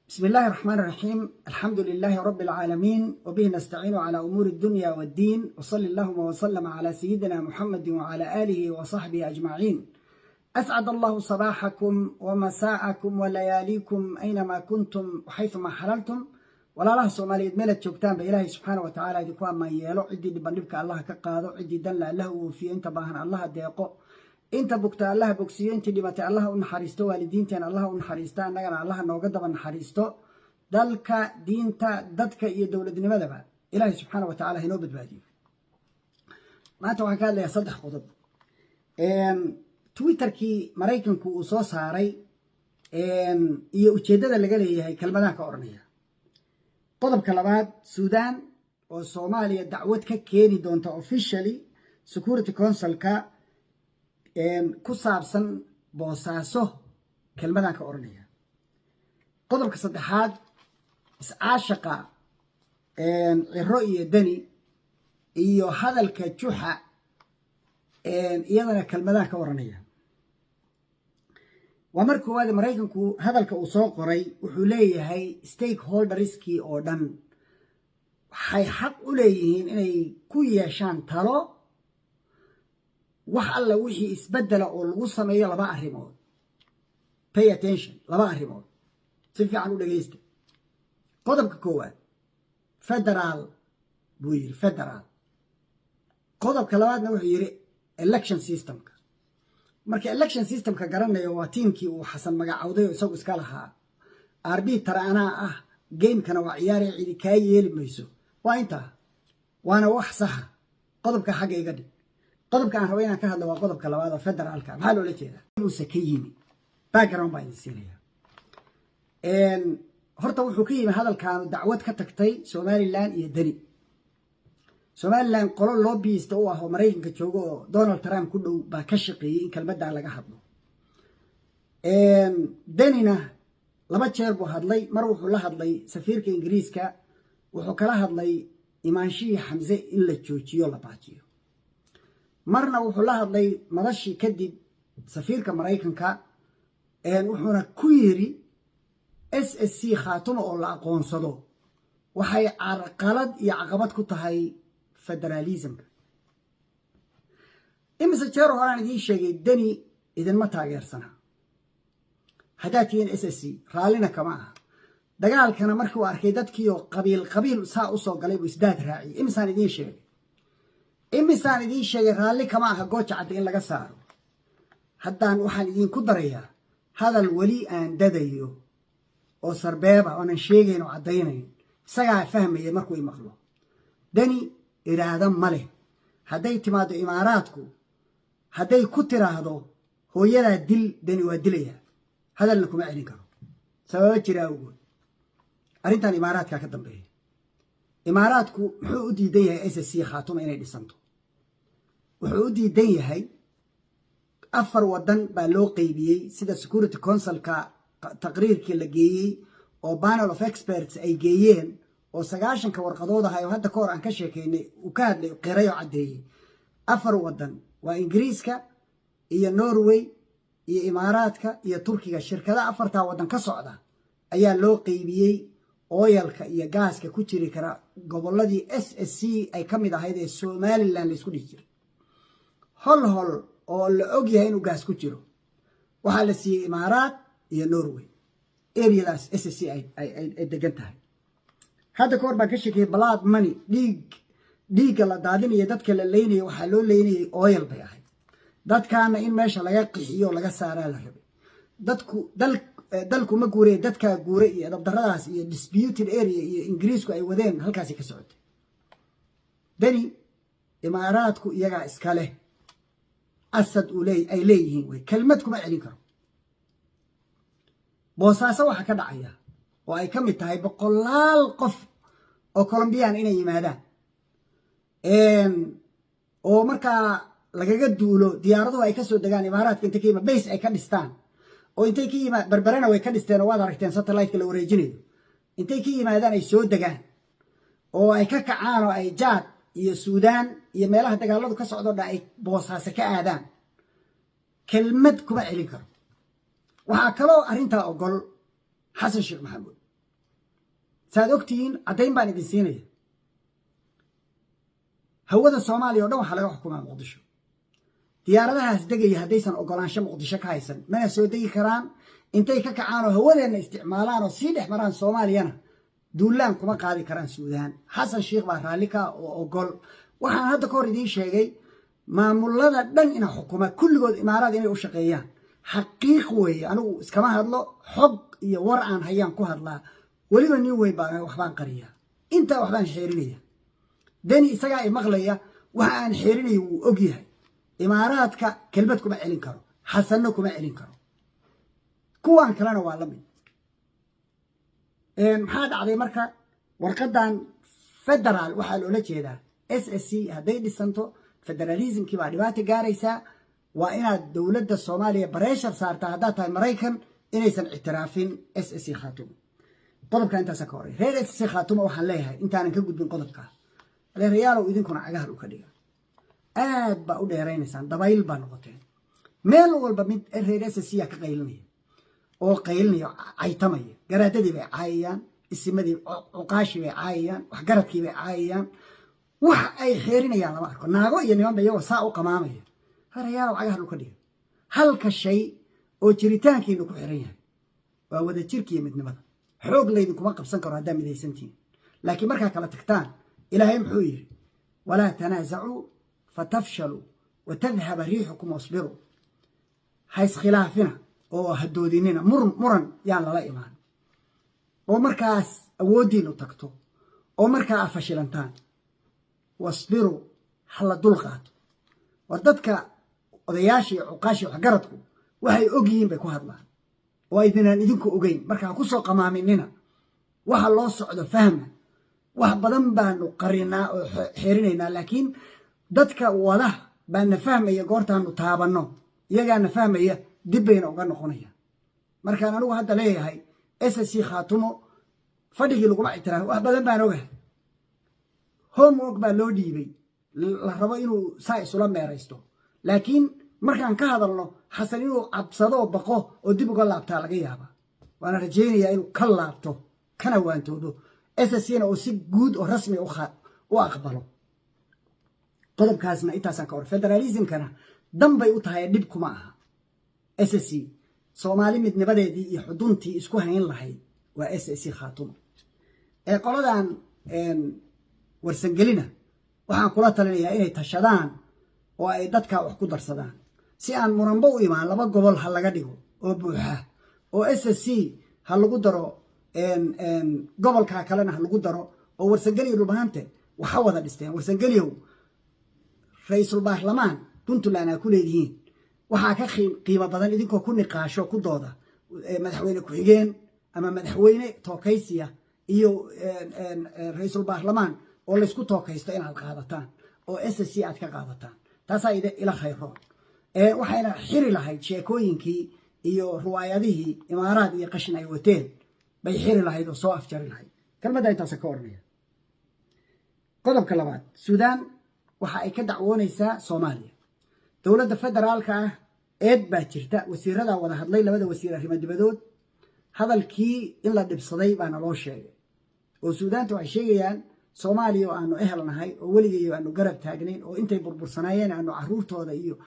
بسم الله الرحمن الرحيم، الحمد لله رب العالمين، وبه نستعين على أمور الدنيا والدين، وصل اللهم وسلم على سيدنا محمد وعلى آله وصحبه أجمعين. أسعد الله صباحكم ومساءكم ولياليكم أينما كنتم وحيثما حللتم. Walaalaha Soomaaliyeed meelaad joogtaanba, Ilaahay subxaana wa tacaala idinku ammaan yeelo. Ciddii dhiban dhibka Allah ka qaado, ciddii danla Allah u oofiyo, inta baahan Allaha deeqo, inta bugta Allaha bogsiiyo, intii dhimatay Allaha u naxariisto, waalidiinteen Allaha u naxariista, annagana Allaha nooga daba naxariisto. Dalka, diinta, dadka iyo dowladnimadaba Ilaahay subxaana wa tacala inoo badbaadiyo. Maanta waxaan ka hadlayaa saddex qodob: Twitterkii Maraykanku uu soo saaray iyo ujeeddada laga leeyahay, kelmadaha ka odhanaya. Qodobka labaad, Suudaan oo Soomaaliya dacwad ka keeni doonta officially Security Councilka ku saabsan Boosaaso, kelmadaan ka odhanaya. Qodobka saddexaad, iscaashaqa Ciro iyo Deni iyo hadalka Juxa, iyadana kelmadaan ka odhanaya. Waa mar koowaad, Maraykanku hadalka uu soo qoray wuxuu leeyahay stakeholderskii oo dhan waxay xaq u leeyihiin inay ku yeeshaan talo wax alla wixii isbeddela oo lagu sameeyo laba arrimood. Pay attention, laba arrimood si fiican u dhegaysta. Qodobka koowaad federaal buu yidhi, federaal. Qodobka labaadna wuxuu yidhi election systemka. Marka election systemka garanayo, waa tiimkii uu Xasan magacowday oo isagu iska lahaa. Arbiter anaa ah, gamekana waa ciyaaraya, cidi kaa yeeli mayso. Waa intaa, waana wax saxa. Qodobka xagga iga dhig. Qodobka aan rabo inaan ka hadlo waa qodobka labaad oo federaalka. Maxaa loola jeedaa? Uuse ka yimi, background baa idin siinaya. Horta wuxuu ka yimi hadalkaanu dacwad ka tagtay Somaliland iyo Deni. Somaliland qolo lobbyista u ah oo Maraykanka jooga oo Donald Trump ku dhow baa ka shaqeeyey in kelmaddaa laga hadlo. Denina laba jeer buu hadlay. Mar wuxuu la hadlay safiirka Ingiriiska, wuxuu kala hadlay imaanshihii Xamse in la joojiyo, la baajiyo. Marna wuxuu la hadlay madashii kadib safiirka Maraykanka, wuxuuna ku yiri SSC Khaatuma oo la aqoonsado waxay carqalad iyo caqabad ku tahay federaalismka. Imise jeer horaan idiin sheegay, Deni idinma taageersana haddaad tihiin SSC, raallina kama aha. Dagaalkana markii uu arkay dadkiioo qabiil qabiil saa usoo galay buu isdaad raaciyey. Imisaan idiin sheegay, imisaan idiin sheegay, raalli kama aha Gooja Cadda in laga saaro. Haddaan waxaan idiinku darayaa hadal weli aan dadayo oo sarbeeba oonan sheegayn oo caddaynayn, isagaa fahmaya markuu i maqlo. Deni iraado ma leh. Hadday timaaddo Imaaraadku, hadday ku tiraahdo "Hooyadaa dil", Deni waa dilaya, hadalna kuma celin karo, sababo jira awgood. Arrintan Imaaraadkaa ka dambeeya. Imaaraadku muxuu u diidan yahay SSC Khaatuma inay dhisanto? Wuxuu u diidan yahay afar waddan baa loo qeybiyey, sida Security Councilka taqriirkii la geeyey oo panel of experts ay geeyeen oo 90-ka warqadood ahay oo hadda ka hor aan ka sheekeynay, uu ka hadlay, qiray oo caddeeyey. Afar waddan waa Ingiriiska iyo Norway iyo Imaaraadka iyo Turkiga. Shirkada afartaa waddan ka socda ayaa loo qeybiyey oilka iyo gaaska ku jiri kara gobolladii SSC ay ka mid ahayd ee Somaliland laysku dhihi jiray. Hol hol oo la og yahay inuu gaas ku jiro waxaa la siiyey Imaaraad iyo Norway, areadaas SSC ay degan tahay. Hadda ka hor baan ka sheekayay blood money, dhiig, dhiigga la daadinayo, dadka la leynaya. Waxaa loo leynayay oil bay ahayd. Dadkaana in meesha laga qixiyo laga saaraa la rabay. Dadku dal dalku ma guurey, dadkaa guure iyo dabdaradaas iyo disputed area iyo Ingiriisku ay wadeen halkaasi ka socotay. Deni Imaaraadku iyagaa iska leh, asad ay leeyihiin wey, kelmad kuma celin karo. Boosaaso waxaa ka dhacaya oo ay ka mid tahay boqolaal qof oo Colombiyaan inay yimaadaan oo markaa lagaga duulo, diyaaraduhu ay ka soo degaan Imaaraadka, inta ka yima base ay ka dhistaan oo intay ka yimaa Berberena way ka dhisteen oo waad aragteen satelliteka la wareejinayo. Intay ka yimaadaan ay soo degaan oo ay ka kacaan oo ay Jaad iyo Suudaan iyo meelaha dagaaladu ka socdo dhan ay Boosaaso ka aadaan, kelmad kuma celin karo. Waxaa kaloo arrintaa ogol Xasan Sheekh Maxamuud. Saad ogtihiin, caddayn baan idin siinaya, hawada Soomaaliya o dhan waxaa laga xukumaa Muqdisho. Diyaaradahaas degaya haddaysan ogolaansho Muqdisho ka haysan, mana soo degi karaan. Intay ka kacaan oo hawadeenna isticmaalaan oo sii dhex maraan Soomaaliyana, duulaan kuma qaadi karaan Suudaan. Xasan Sheikh baa raalli ka oo ogol. Waxaan hadda ka hor idiin sheegay maamulada dhan ina xukuma kulligood Imaaraad inay u shaqeeyaan. Xaqiiq weeye, anigu iskama hadlo, xog iyo war aan hayaan ku hadlaa. Weliba nin weyn baan, waxbaan qariyaa, intaa waxbaan xeerinaya. Deni isagaa i maqlaya, waxa aan xeerinayo wuu og yahay. Imaaraadka kelmad kuma celin karo, Xasanno kuma celin karo, kuwan kalena waa la mid. Maxaa dhacday marka? Warqadan federaal waxaa loola jeedaa SSC hadday dhisanto, federalismkii baa dhibaata gaaraysaa. Waa inaad dowladda Soomaaliya pressure saartaa, haddaad tahay Maraykan, inaysan ictiraafin SSC Khaatumo. Qodobka intaasa ka horey, reer SSC Khaatumo waxaan leeyahay, intaanan ka gudbin qodobka, adeerayaalow, idinkuna cagaha dhulka dhiga. Aad baa u dheeraynaysaan, dabayl baa noqoteen. Meel walba mid reer SSC yaa ka qaylinaya oo qaylinaya, caytamaya. Garaadadii bay caayayaan, isimadii, cuqaashii bay caayayaan, waxgaradkii bay caayayaan. Wax ay xeerinayaan lama arko, naago iyo nimanba iyagoo saa u qamaamaya. Adeerayaalow, cagaha dhulka dhiga. Halka shay oo jiritaankiinu ku xiran yahay waa wadajirkiiyo midnimada. Xoog laydinkuma qabsan karo haddaa midaysantihiin, laakiin markaa kala tagtaan, Ilaahay muxuu yidhi? "Walaa tanaasacuu fatafshaluu watadhaba riixukum wasbiruu." Ha iskhilaafina oo ha doodinina, muran yaan lala imaan oo markaas awooddiinu tagto oo markaa a fashilantaan. Wasbiruu, ha la dul qaato. War dadka odayaasha iyo cuqaasha, waxgaradku waxay og yihiin bay ku hadlaan oo aydinaan idinku ogeyn. Marka ha ku soo qamaaminina waxa loo socdo. Fahma, wax badan baanu qarinaa oo xeerinaynaa, laakiin dadka wada baana fahmaya. Goortaanu taabanno iyagaana fahmaya, dib bayna uga noqonaya. Markaan anigu hadda leeyahay SSC Khaatumo fadhigii laguma ictiraafay, wax badan baan ogahay. Homework baa loo dhiibay la rabo inuu saa isula meeraysto, laakiin markaan ka hadalno, Xasan inuu cabsado oo baqo oo dib uga laabtaa laga yaabaa. Waana rajaynayaa inuu ka laabto kana waantoodo, SSCna oo si guud oo rasmi u aqbalo. Qodobkaasna intaasaan ka hor. Federalismkana dan bay u tahay, dhib kuma aha SSC. Soomaali midnimadeedii iyo xuduntii isku hayn lahayd waa SSC Khaatuma. Ee qoladan Warsangelina waxaan kula talinayaa inay tashadaan oo ay dadkaa wax ku darsadaan, si aan muranbo u imaan. Laba gobol ha laga dhigo oo buuxa, oo SSC ha lagu daro, gobolkaa kalena ha lagu daro, oo Warsangeliyo Dhulbahante waxa wada dhisteen. Warsangeliyow, ra-iisul baarlamaan Puntland aa ku leedihiin. Waxaa ka qiimo badan idinkoo ku niqaasho, ku dooda madaxweyne ku-xigeen ama madaxweyne tookaysiya iyo ra-iisul baarlamaan oo laysku tookaysto inaad qaadataan oo SSC aad ka qaadataan. Taasaa ila khayroon, waxayna xiri lahayd sheekooyinkii iyo ruwaayadihii Imaaraad iyo qashin ay wateen bay xiri lahayd oo soo afjari lahayd. Kelmadda intaasa ka oranaya. Qodobka labaad, Suudaan waxa ay ka dacwoonaysaa Soomaaliya, dowladda federaalka ah. Eed baa jirta. Wasiiradaa wada hadlay, labada wasiir arrimo dibadood. Hadalkii in la dhibsaday baana loo sheegay, oo Suudaanta waxay sheegayaan Soomaaliya oo aanu ehel nahay oo weligeeyo aanu garab taagnayn oo intay burbursanaayeen aanu caruurtooda iyo